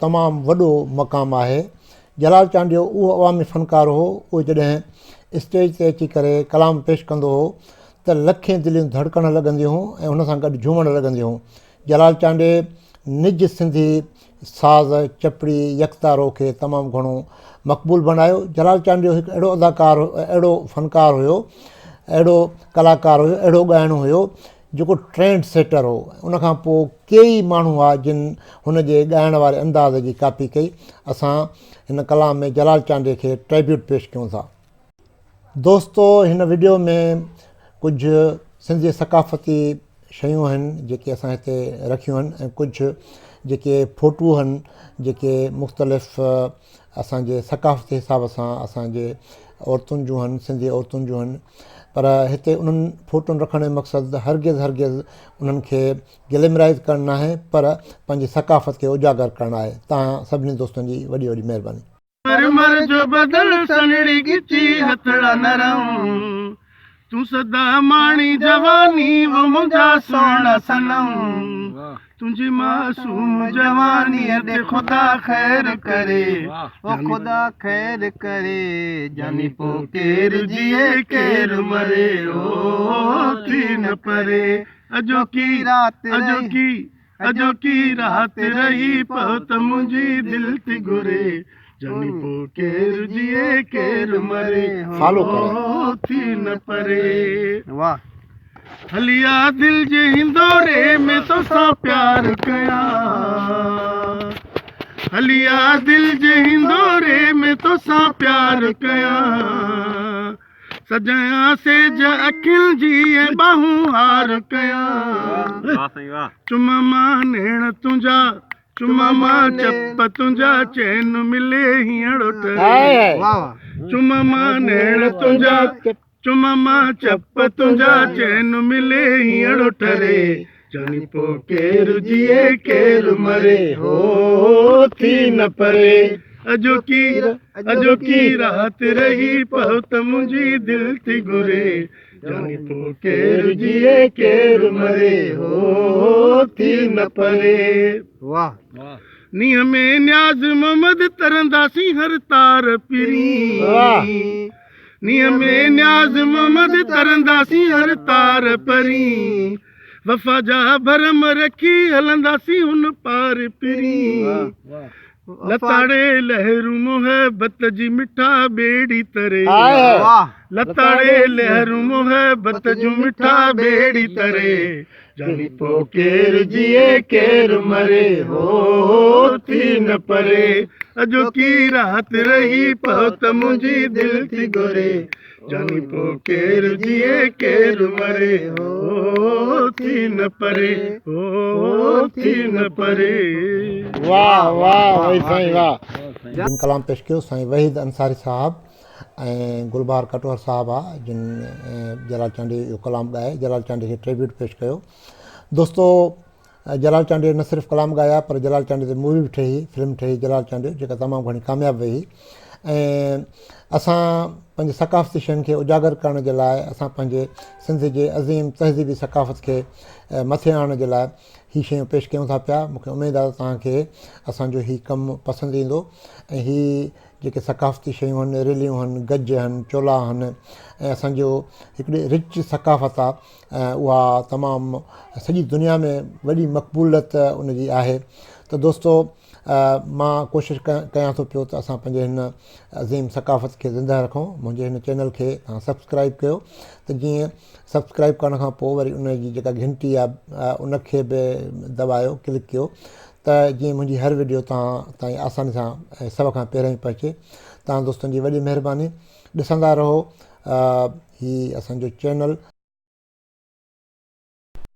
تمام وڏو مقام آهي. جلال چانڊيو اهو عوامي فنڪار هو، اهو جڏهن اسٽيج تي اچي ڪري ڪلام پيش ڪندو هو ته لکين دليون ڌڙڪڻ لڳنديون هيون ۽ هن سان گڏ جهومڻ لڳنديون هيون. جلال چانڊيي نج سنڌي ساز چپڙي يڪتارو کي تمام گهڻو مقبول بڻايو. جلال چانڊيو هڪ اهڙو اداڪار اهڙو فنڪار هيو، اهڙو ڪلاڪار هيو، اهڙو ڳائڻو هيو جيڪو ٽرينڊ سيٽر هو. ان کان پوء ڪيئي ماڻهو هئا جن هن جي ڳائڻ واري انداز جي ڪاپي ڪئي. اسان هن ڪلام ۾ جلال چانڊيي کي ٽريبيوٽ پيش ڪيون ٿا. دوستو هن وڊيو ۾ ڪجهه سنڌ جي ثقافتي شيون آهن جيڪي اسان هتي رکيون آهن ۽ ڪجهه جيڪي فوٽو آهن جيڪي مختلف اسان جي ثقافتي حساب سان اسان جي عورتن جون آهن سنڌي عورتن جون آهن پر هتي انهن فوٽن رکڻ جو مقصد هرگز هرگز انهن کي گليمرائز ڪرڻ ناهي پر پنهنجي ثقافت کي اجاگر ڪرڻ آهي تان سڀني دوستن جي وڏي وڏي مهرباني. مرمر جو بدن سنهڙي ڳچي هٿڙا نرم تون سدا ماڻي جواني او منهنجا سهڻا صنم تنهنجي معصوم جوانيء تي خدا خير ڪري او خدا خير ڪري جاني پو ڪير جيئي ڪير مري او ٿي نه پري اڄوڪي رات اڄوڪي اڄوڪي رات رهي پهت منهنجي دل ٿي گهري جاني پو ڪير جيئي ڪير مري فالو ڪري. او ٿي نه پري واه. هلي آ دل جي هندوري ۾ توسان پيار ڪيان هلي آ دل جي هندوري ۾ توسان پيار ڪيان سجايان سيج اکين جي ۽ ٻانهون هار ڪيان چمان مان نيڻ تنهنجا چمان مان چپ تنهنجا چين ملي هينئڙو ٺري چمان مان نيڻ تنهنجا چمان مان چپ تنهنجا چين ملي هينئڙو ٺري جاني پو ڪير جيئي ڪير مري هو ٿي نه پري اڄوڪي اڄوڪي رات رهي پهت منهنجي دل ٿي گهري جاني پو ڪير جيئي ڪير مري هو ٿي نه پري واه نينهن ۾ نياز محمد ترنداسين هر تار پرين نينهن ۾ نياز محمد ترنداسين هر تار پرين وفا جا ڀرم رکي هلنداسين هن پار پرين لتاڙي لهرون محبت جي مٺا ٻيڙي تري لتاڙي لهرون محبت جون مٺا ٻيڙي تري جاني پو ڪير جيئي ڪير مري هو ٿي نه پري اڄوڪي رات رهي پهت منهنجي دل ٿي گهري جاني پو ڪير جيئي ڪير مري هو ٿي نه پري هو ٿي نه پري. واه واه وحيد سائين واه. جن ڪلام پيش ڪيو سائين وحيد انصاري صاحب ۽ گلبهار ڪٽوهر صاحب آ جن جلال چانڊيي اهو ڪلام ڳائي جلال چانڊيي کي ٽريبيوٽ پيش ڪيو دوستو جلال چانڊيو نه صرف ڪلام ڳايا پر جلال چانڊيو تي مووي به ٺهي فلم ٺهي جلال چانڊيو جيڪا تمام گهڻي ڪامياب وئي ۽ اسان پنهنجي ثقافتي شين کي اجاگر ڪرڻ جي لاء اسان پنهنجي سنڌ جي عظيم تهذيبي ثقافت کي مٿي آڻڻ جي لاء هي شيون پيش ڪيون ٿا پيا مونکي اميد آهي ته توهان کي اسانجو هي ڪم پسند ايندو ۽ هي جيڪي ثقافتي شيون آهن ريليون آهن گج آهن چولا آهن ۽ اسانجو هڪڙي رچ ثقافت آهي اها تمام سڄي دنيا ۾ وڏي مقبوليت ان جي آهي ته دوستو مان ڪوشش ڪيان ٿو پيو ته اسان پنهنجي هن عظيم ثقافت کي زنده رکون منهنجي هن چينل کي توهان سبسڪرائب ڪيو ته جيئن سبسڪرائب ڪرڻ کان پوء وري ان جي جيڪا گهنٽي آهي ان کي به دٻايو ڪلڪ ڪيو ته جيئن منهنجي هر وڊيو توهان تائين آساني سان سڀ کان پهريائين پهچي توهان دوستن جي وڏي مهرباني ڏسندا رهو هي اسانجو چينل.